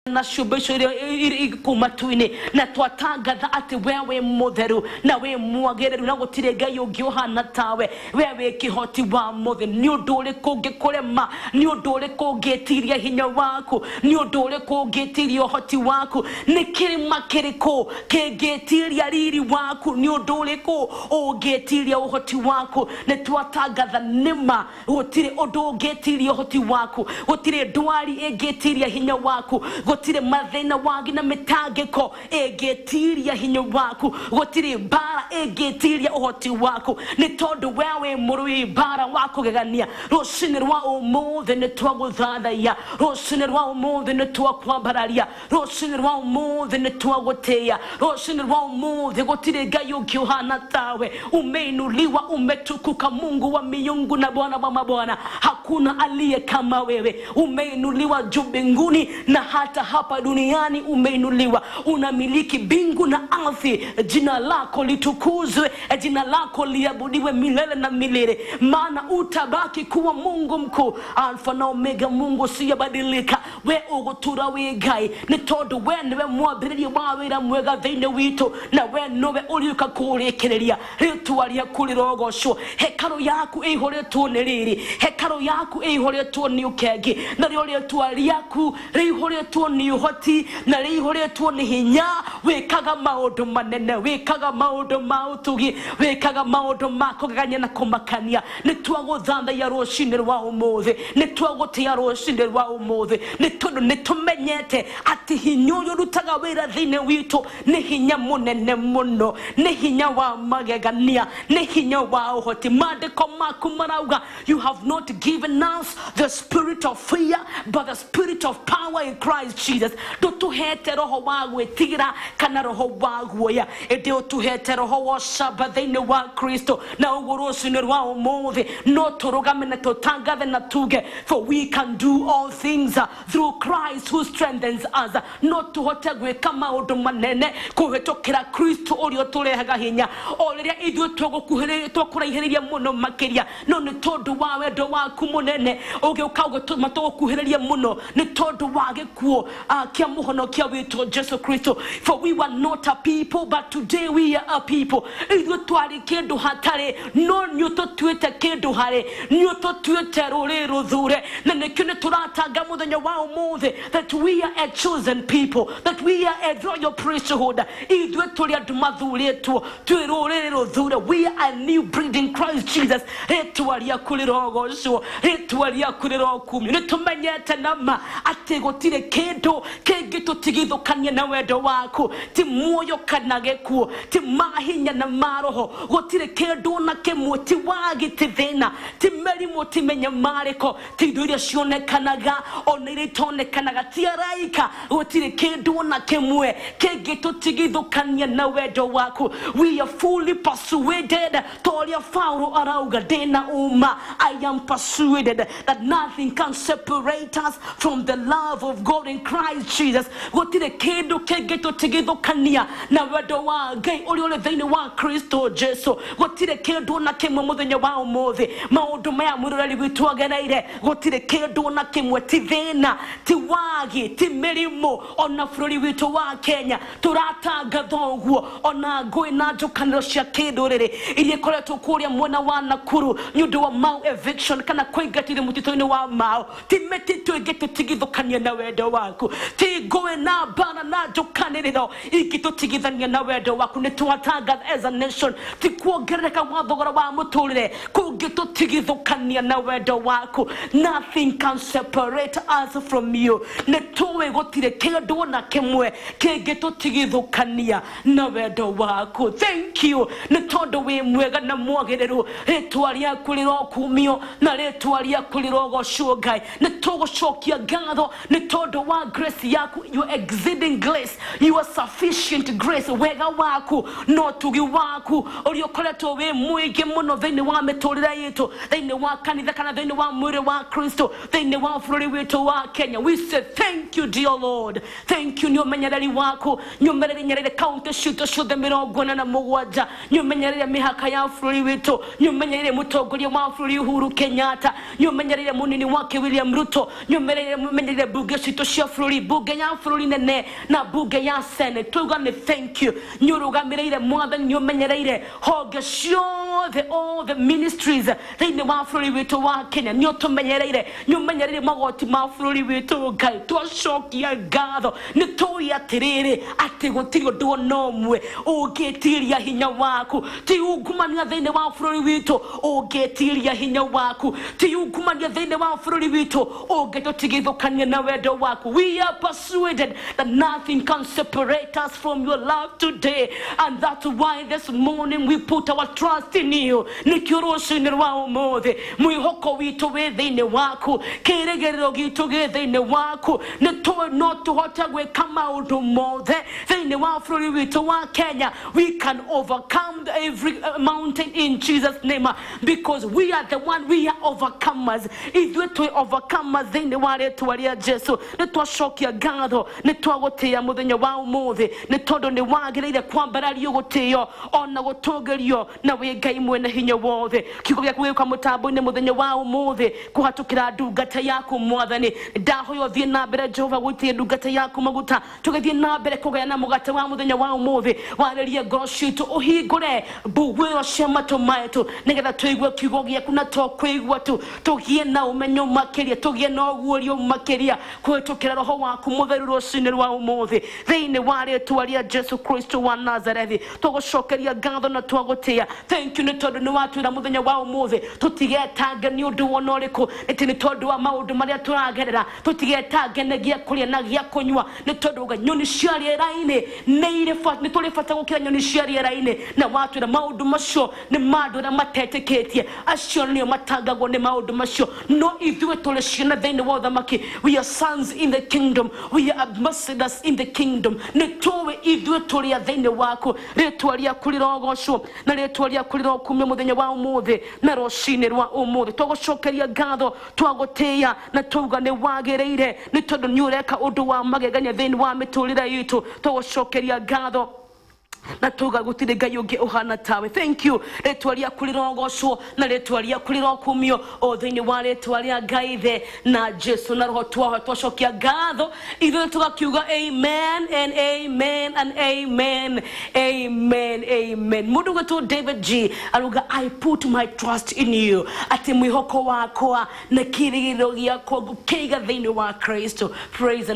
Na ciũmbe icio iria kũu matu-inĩ, na twatangatha atĩ we wĩ mũtheru na wĩ mwagĩrĩru na gũtirĩ Ngai ũngĩ ũhana tawe. We wĩ kĩhoti wa mothe. Nĩ ũndũ ũrĩkũ ũngĩkũrema? Nĩ ũndũ ũrĩkũ ũngĩtiria hinya waku? Nĩ ũndũ ũrĩkũ ũngĩtiria ũhoti waku? Nĩ kĩrĩma kĩrĩkũ kĩngĩtiria riri waku? Nĩ ũndũ ũrĩkũ ũngĩtiria ũhoti waku? Nĩ twatangatha nĩma gũtirĩ ũndũ ũngĩtiria ũhoti waku, gũtirĩ ndwari ĩngĩtiria hinya waku, gũtirĩ mathĩna wagi na mĩtangĩko ĩngĩtiria hinya waku, gũtirĩ mbara ĩngĩtiria ũhoti waku, nĩ tondũ we wĩ mũrũi mbara wa kũgegania. Rũcinĩ rwa ũmũthĩ nĩ twagũthathaiya, rũcinĩ rwa ũmũthĩ nĩ twakwambararia, rũcinĩ rwa ũmũthĩ nĩ twagũtĩĩa, rũcinĩ rwa ũmũthĩ gũtirĩ Ngai ũngĩ ũhana tawe. Umeinuliwa, umetukuka, Mungu wa miungu na Bwana wa mabwana, hakuna aliye kama wewe. Umeinuliwa juu mbinguni na hata hapa duniani umeinuliwa, unamiliki mbingu na ardhi. Jina lako litukuzwe, jina lako liabudiwe milele na milele, maana utabaki kuwa Mungu mkuu, Alfa na Omega, Mungu usiyebadilika. We ũgũtũra wĩ Ngai, nĩ tondũ we nĩwe mwambĩrĩria wa wĩra mwega thĩinĩ witũ, na we nowe ũrĩũka kũũrĩkĩrĩria. Rĩtwa rĩaku rĩrogocwo. Hekarũ yaku ĩihũrĩtwo nĩ riri, hekarũ yaku ĩihũrĩtwo nĩ ũkengi, narĩo rĩtwa rĩaku rĩihũrĩtwo nĩ ũhoti na rĩihũrĩtwo nĩ hinya. Wĩkaga maũndũ manene, wĩkaga maũndũ ma ũtugi, wĩkaga maũndũ ma kũgegania na kũmakania. Nĩ twagũthathaiya rũcinĩ rwa ũmũthĩ, nĩ twagũtĩĩa rũcinĩ rwa ũmũthĩ, nĩ tondũ nĩ tũmenyete atĩ hinya ũyũ ũrutaga wĩra thĩinĩ witũ nĩ hinya mũnene mũno, nĩ hinya wa magegania, nĩ hinya wa ũhoti. Maandĩko maku marauga, you have not given us the spirit of fear but the spirit of power in Christ Jesus. Ndũtũhete roho wa gwĩtigĩra kana roho wa guoya, ĩndĩ ũtũhete roho wa ũcamba thĩinĩ wa Kristo. Na ũguo rũcinĩ rwa ũmũthĩ no tũrũgame na tũtangathe na tuge, for we can do all things through Christ who strengthens us. No tũhote gwĩka maũndũ manene kũhĩtũkĩra Kristo ũrĩa ũtũrehaga hinya. O rĩrĩa ithuĩ twakũraihĩrĩria mũno makĩria, no nĩ tondũ wa wendo waku mũnene ũgĩũka ũgĩtũma tũgũkuhĩrĩria mũno, nĩ tondũ wa gĩkuũ kĩa mũhonokia witũ Jesu Kristo. For we were not a people, but today we are a people. Ithuĩ twarĩ kĩndũ hatarĩ, no nĩ ũtũtuĩte kĩndũ harĩ, nĩ ũtũtuĩte rũrĩrĩ rũthure, na nĩkĩo nĩ tũratanga mũthenya wa ũmũthĩ that we are a chosen people, that we are a royal priesthood. Ithuĩ tũrĩ andũ mathurĩtwo, twĩ rũrĩrĩ rũthure. We are a new breed in Christ Jesus. Rĩtwa rĩaku rĩrogocwo, rĩtwa rĩaku rĩrokumio. Nĩ tũmenyete nama atĩ gũtirĩ kĩndũ kĩngĩtũtigithũkania na wendo waku, ti muoyo kana gĩkuũ, ti mahinya na maroho, gũtirĩ kĩndũ na kĩmwe, ti wagi, ti thĩna, ti mĩrimũ, ti mĩnyamarĩko, ti indo iria cionekanaga ona iria itonekanaga, ti araika, gũtirĩ kĩndũ na kĩmwe kĩngĩtũtigithũkania na wendo waku. We are fully persuaded, ta ũrĩa Paulo arauga, ndĩna ũma, I am persuaded that nothing can separate us from the love of God in Christ Jesus. Gũtirĩ kĩndũ kĩngĩtũtigithũkania na wendo wa Ngai ũrĩa ũrĩ thĩinĩ wa Kristo Jesu. Gũtirĩ kĩndũ na kĩmwe mũthenya wa ũmũthĩ, maũndũ maya mwĩroreri witũ agereire, gũtirĩ kĩndũ na kĩmwe, ti thĩna, ti wagi, ti mĩrimũ, ona bũrũri witũ wa Kenya tũratangatha ũguo, ona ngũĩ na njũkanĩro cia kĩndũrĩrĩ iria ikoretwo kũrĩa mwena wa Nakuru nĩ ũndũ wa Mau eviction kana kũingatithio mũtitũ-inĩ wa Mau, ti mĩtitũ ĩngĩtũtigithũkania na wendo waku, ti ngũĩ na mbara na njũkanĩrĩro ingĩtũtigithania na wendo waku. Nĩ twatangatha as a nation, ti kuongerereka gwa thogora wa mũtũrĩre kũngĩtũtigithũkania na wendo waku. Nothing can separate us from you. Nĩ tũĩ gũtirĩ kĩndũ na kĩmwe kĩngĩtũtigithũkania na wendo waku. Thank you, nĩ tondũ wĩ mwega na mwagĩrĩru. Rĩtwa rĩaku rĩrokumio na rĩtwa rĩaku rĩrogocwo Ngai. Nĩ tũgũcokia ngatho nĩ tondũ wa grace yaku, your exceeding grace, your sufficient grace, wega waku na ũtugi waku ũrĩa ũkoretwo wĩ mũingĩ mũno thĩinĩ wa mĩtũrĩre itũ, thĩinĩ wa kanitha kana thĩinĩ wa mwĩrĩ wa Kristo, thĩinĩ wa bũrũri witũ wa Kenya. We say thank you, dear Lord. Thank you nĩ ũmenyereri waku, nĩ ũmenyerere kaunti citũ ciothe 47, nĩ ũmenyerere mĩhaka ya bũrũri witũ, nĩ ũmenyerere mũtongoria wa bũrũri Uhuru Kenyatta, nĩ ũmenyerere mũnini wake William Ruto, nĩ ũmenyerere bunge citũ cia bũrũri, bunge ya bũrũri nene na mbunge ya Senate. Twauga nĩ thank you, nĩ ũrũgamĩrĩire mwathani, nĩ ũmenyereire honge ciothe, all the ministries thĩinĩ wa bũrũri witũ wa Kenya, nĩ ũtũmenyereire, nĩ ũmenyereire magoti ma bũrũri witũ. Ngai, twacokia ngatho, nĩ tũĩ atĩrĩrĩ atĩ gũtirĩ ũndũ ona ũmwe ũngĩtiria hinya waku, ti ungumania thĩinĩ wa bũrũri witũ ũngĩtiria hinya waku, ti ungumania thĩinĩ wa bũrũri witũ ũngĩtũtigithũkania na wendo waku. We are persuaded that nothing can separate us from your love today, and that's why this morning we put our trust in you. Nĩkĩo rũcinĩ rwa ũmũthĩ mwĩhoko witũ wĩ thĩinĩ waku, kĩĩrĩgĩrĩro gitũ gĩ thĩinĩ waku, nĩ tũĩ no tũhote gwĩka maũndũ mothe thĩinĩ wa bũrũri witũ wa Kenya. We can overcome every mountain in Jesus' name, because we are the one, we are overcomers. Ithuĩ twĩ overcomers thĩinĩ wa rĩtwa rĩa Jesu. Nĩ twacokia ngatho, nĩ twagũtĩĩa mũthenya wa ũmũthĩ, nĩ tondũ nĩ wagĩrĩire kwambarario gũtĩo ona gũtũgĩrio, na wĩ Ngai mwene hinya wothe. Kiugo gĩaku gĩũka mũtambo-inĩ mũthenya wa ũmũthĩ kũhatũkĩra ndungata yaku mwathani. Ndahoya ũthiĩ na mbere Jehova gũitĩrĩria ndungata yaku maguta, tũgĩthiĩ na mbere kũgayana mũgate wa mũthenya wa ũmũthĩ. Warĩrie ngoro citũ, ũhingũre mbuguĩro cia matũ maitũ, nĩgetha tũigue kiugo gĩaku, na to kũigua tu, tũgĩe na ũmenyo makĩria, tũgĩe na ũguũrio makĩria kũhĩtũkĩra roho waku mũtheru rũcinĩ rwa ũmũthĩ thĩinĩ wa rĩtwa rĩa Jesu Kristo wa Nazarethi. Tũgũcokeria ngatho na twagũtĩĩa. Thank you nĩ tondũ nĩ watwĩra mũthenya wa ũmũthĩ tũtigetange nĩ ũndũ wona ũrĩkũ, atĩ nĩ tondũ wa maũndũ marĩa tũragerera, tũtigetange nĩ gĩa kũrĩa na gĩa kũnyua, nĩ tondũ uga nyoni cia rĩera-inĩ nĩ tũrĩ bata gũkĩra nyoni cia rĩera-inĩ. Na watwĩra maũndũ macio nĩ ma andũ arĩa matetĩkĩtie, acio nĩo matangagwo nĩ maũndũ macio, no ithuĩ tũrĩ ciana thĩinĩ wa ũthamaki. We are sons in the kingdom, we are ambassadors in the kingdom. Nĩ tũĩ ithuĩ tũrĩ a thĩinĩ waku. Rĩtwa rĩaku rĩrogocwo na rĩtwa rĩaku rĩrokumio mũthenya wa ũmũthĩ na rũcinĩ rwa ũmũthĩ. Twagũcokeria ngatho, twagũtĩĩa na twauga nĩ wagĩrĩire, nĩ tondũ nĩ ũreka ũndũ wa magegania thĩinĩ wa mĩtũrĩre itũ. Twagũcokeria ngatho na tuga gũtirĩ Ngai ũngĩ ũhana tawe. Thank you, rĩtwa rĩaku rĩrogocwo na rĩtwa rĩaku rĩrokumio o thĩinĩ wa rĩtwa rĩa Ngai Ithe na Jesu na Roho. Twahoya twacokia ngatho ithuĩ tũgakiuga amen and amen and amen, amen, amen. Mũndũ gwĩtwo David G aruga, I put my trust in you, atĩ mwĩhoko wakwa na kĩĩrĩgĩrĩro gĩakwa ngũkĩiga thĩinĩ wa Kristo. Praise.